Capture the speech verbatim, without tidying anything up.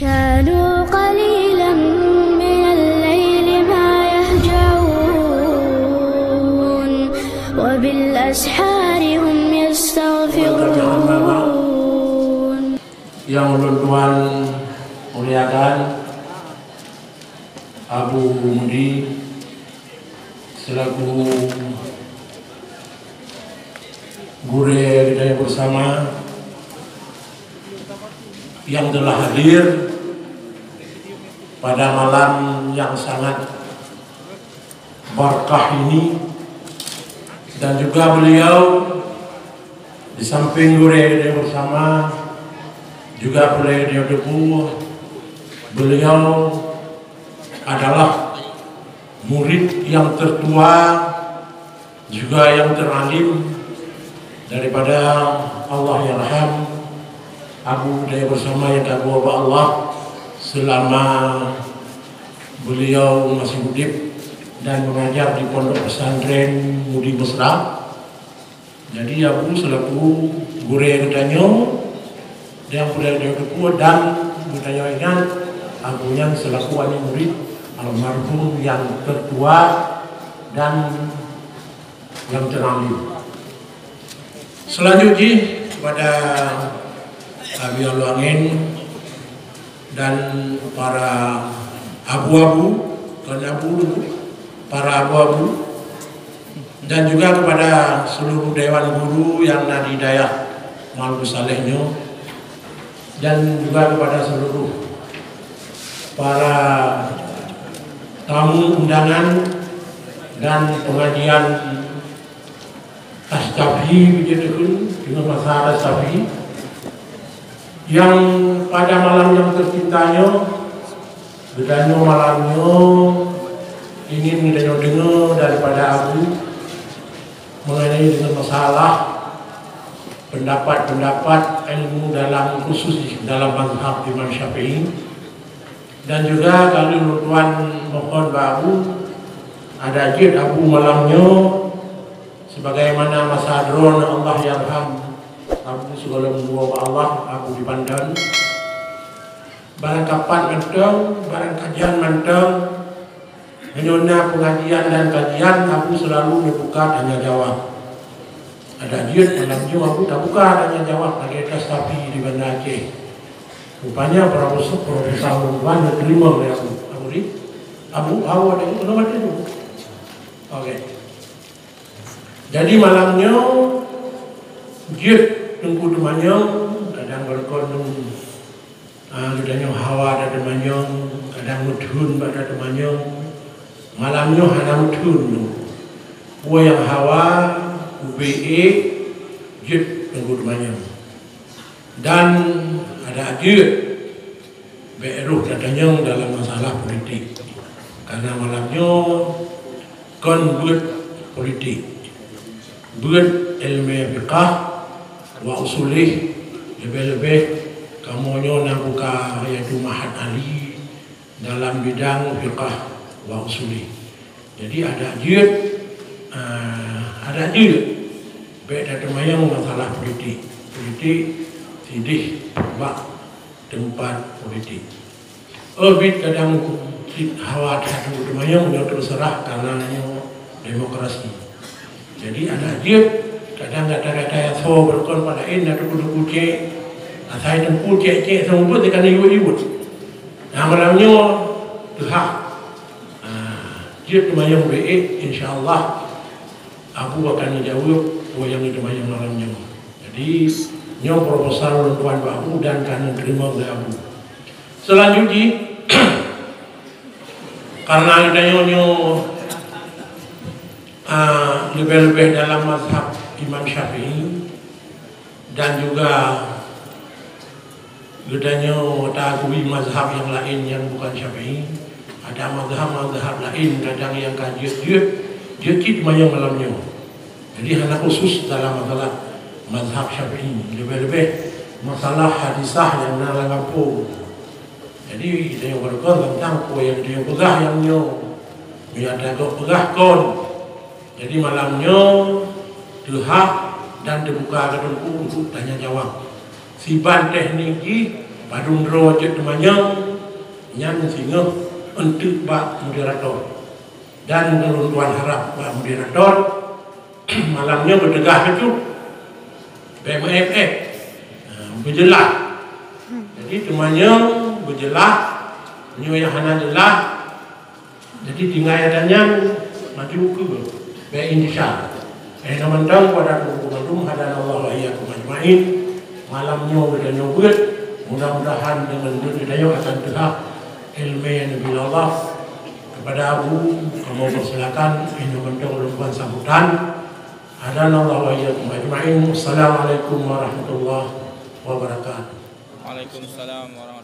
كانوا قليلا من الليل ما يهجعون وبالأسحار هم يستغفرون. Nyang ulôn tuan muliakan, Abu Mudi selaku gurée kita bersama yang telah hadir pada malam yang sangat berkah ini, dan juga beliau di samping gurée kita bersama juga gurée kita, beliau adalah murid yang tertua juga yang teralim daripada Allahyarham Abu Dayah Bersama yang ka geuwoe bak Allah selama beliau masih hidup dan mengajar di Pondok Pesantren Mudi Mesra. Jadi Abu selaku gurée geutanyoe, dan gurée geutanyoe, dan geutanyoe ingat Abu nyan selaku aneuk murid almarhum yang tertua dan yang teralim. Selanjut jih kepada Abi Alwangin dan para abu-abu, bukan abu dulu, para abu-abu, dan juga kepada seluruh dewan guru yang na di dayah Malu Saleh nyoe, dan juga kepada seluruh para tamu undangan dan pengajian Astafi, begitu pun dengan masa Astafi yang pada malam yang tercintanya, geutanyoe malam nyoe ingin geutanyoe deungoe daripada Abu mengenai dengan masalah pendapat-pendapat ilmu dalam, khusus dalam mazhab Imam Syafi'i. Dan juga kali ulôn tuan mohon bak Abu, ada jeuet Abu malam nyoe, sebagaimana masa droeneuh Allahyarham Abu sigohlom geuwoe bak Allah, Abu di Pandan. Barang kapan mantong, barang kajan mantong, meunyoe na pengajian dan kajian, Abu selalu neubuka tanya jawab. Ada jeuet malam nyoe Abu tabuka tanya jawab lagée Astafi di Banda Aceh. Rupanya Profesor, Profesor Ridwan diterima oleh Abu. Abu di, Abu, Abu ada itu nama dia tu. Oke. Jadi malam nyoe jeuet Teungku Teumanyong, kadang beureukat nyoe, ah, geutanyoe hawa that Teumanyong, kadang meutheun bak that Teumanyong. Malam nyoe hana meutheun nyoe. Peue nyang hawa, ubé ék, jeuet Teungku Teumanyong. Dan ada jeuet bék rôh tatanyong dalam masalah politik. Karena malam nyoe kon beuet politik. Beuet ilmu fiqah wa usulih, leubeh-leubeh kamoe nyoe na buka, yaitu Ma'had Ali dalam bidang fiqah wa usulih. Jadi ada jeuet, ah, ada jeuet bék tatanyong masalah politik. Politik sideh bak teumpat politik. Oh, bit kadang cit hawa that Teungku Teumanyong nyoe teuseurah karena nyoe demokrasi. Jadi ada jeuet kadang gata-gata nyang soe beureukat pada laén na teungku-teungku cek, asai teungku cek-cek seumeubeuet teuka neuyuet-yuet. Nah, malam nyoe teuhah. Ah, jeuet Teumanyong bék, insya Allah Abu akan neujaweueb peue nyang neutanyong malam nyoe. Jadi nyoe proposal ulôn tuan bak Abu dan ka neuteurimong lé Abu. Seulanjut jih, karena geutanyoe nyoe, ah, leubeh-leubeh dalam mazhab Imam Syafi'i, dan juga geutanyoe taakui mazhab nyang laén nyang bukan Syafi'i. Ada mazhab-mazhab laén kadang nyang ka jeuet-jeuet, jeuet cit teumanyong malam nyoe. Jadi hana khusus dalam masalah mazhab Syafi'i, leubeh-leubeh masalah hadisah nyang na lam gampông. Jadi geutanyoe beureukat teuntang peue nyang geutanyoe peugah nyang nyoe. Meunyoe ata gob peugah kon. Jadi malam nyoe teuhah dan teubuka keu teungku untuk tanya jawab. Siban teknik jih Padum droe cit teumanyong, nyan singoh eunteuk bak moderator. Dan ulôn tuan harab bak moderator, malam nyoe beuteugah bacut, bèk meu-éb-éb, ha, beujeulaih. Jadi teumanyong beujeulaih, nyoe nyang hana jeulaih, jadi tinggai ata nyan maju keu bèk intisya. Eh, na mantong pada kubu mandum, hadanallahu wa iyyakum ajmain. Malam nyoe geutanyoe beuet, mudah-mudahan deungon beuet geutanyoe akan teuhah ilmu nyang neubi lé Allah. Kepada Abu, kamoe persilakan, eh, na mantong ulôn ban sambutan. Hadanallahu wa iyyakum ajmain. Wassalamualaikum warahmatullahi wabarakatuh. Waalaikumsalam warahmatullahi